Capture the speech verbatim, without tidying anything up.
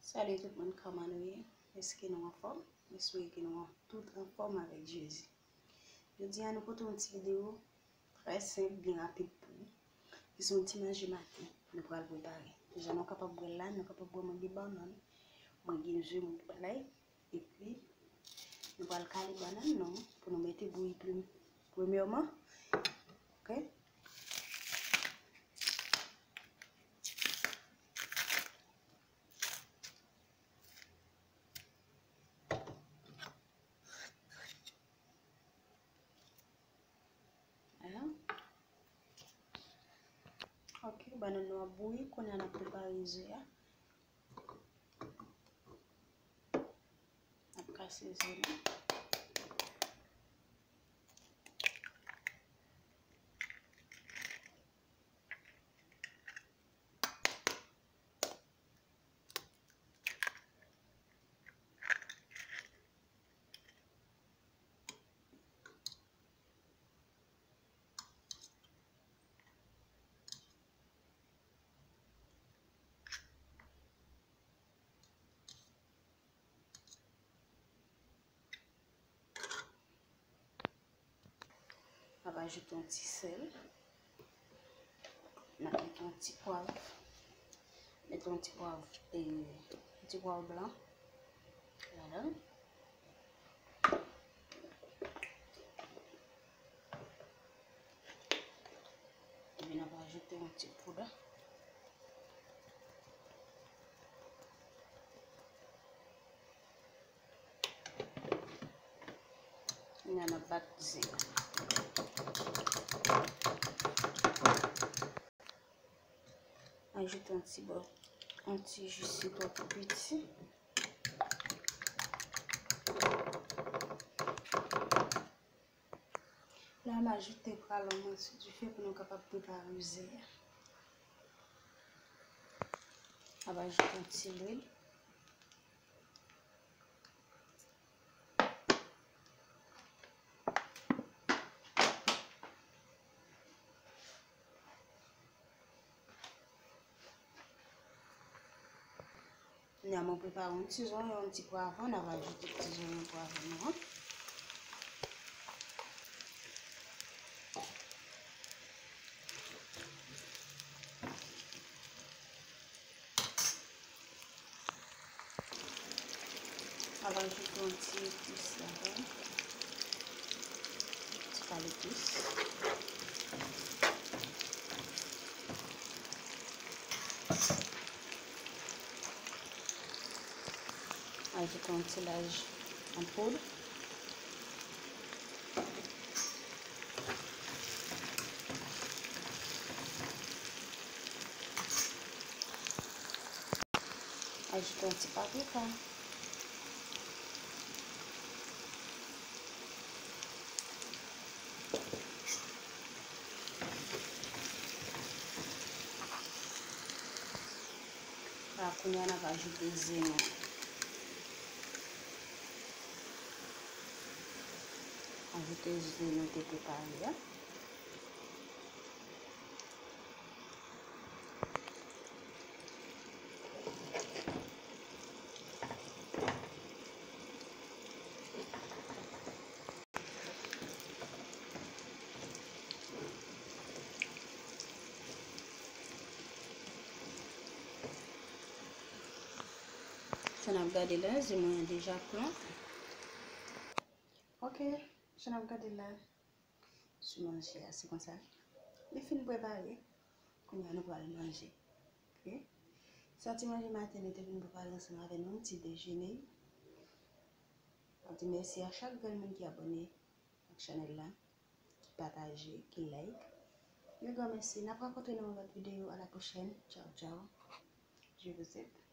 Salut tout moun, kòman nou ye? Èske nou anfòm? M espere ke nou an- tout anfòm avèk Jezi. Jodi a, nou pote yon ti videyo trè senp, byen rapid pou ou. Ki se yon ti manje maten nou pral prepare. Jan nou kapab wè l la, nou kapab wè mwen gen bannann, mwen gen ze, mwen gen lay. Epi, nou pral kale bannann nou pou nou mete bouyi plim. Premyèman, ok? Ala. Ok, bannann nou ap bouyi, kounye a n ap prepare ze a. N ap kase ze nou. N ap ajoute yon ti sèl. N ap mete yon ti pwav. Mete yon ti pwav, e, yon ti pwav blan ladan l. Epi n ap ajoute yon ti pouda. Kounye a n ap bat ze a. Ajoute yon ti bò, yon ti ji sitwon tou piti. La, m ajoute pwalon mwen sou dife pou nou kapab prepare ze a. M ap ajoute yon ti lwil. Kounye a mwen prepare yon ti zonyon, yon ti pwavwon, n ap ajoute ti zonyon pwavwon nou an. N ap ajoute yon ti epis ladan l. Ti kal epis. Ajoute yon ti laj an poud. Ajoute yon ti paprika. La, kounye a, n ap ajoute ze nou. Ajoute ze nou te prepare a. Jan n ap gade la, ze mwen an deja plan. Ok, jan n ap gade la, sou manje a, se konsa. Li fin prepare. Kounye a nou pral manje. Ok? Se yon ti manje maten nou te vin prepare ansanm avè nou, yon ti dejene. Mwen di mèsi a chak grenn moun ki abòne ak chanèl la, ki pataje, ki like. Yon gran mèsi. N ap rankontre nan yon lòt videyo. À la prochaine. Ciao, ciao. Je vous aime.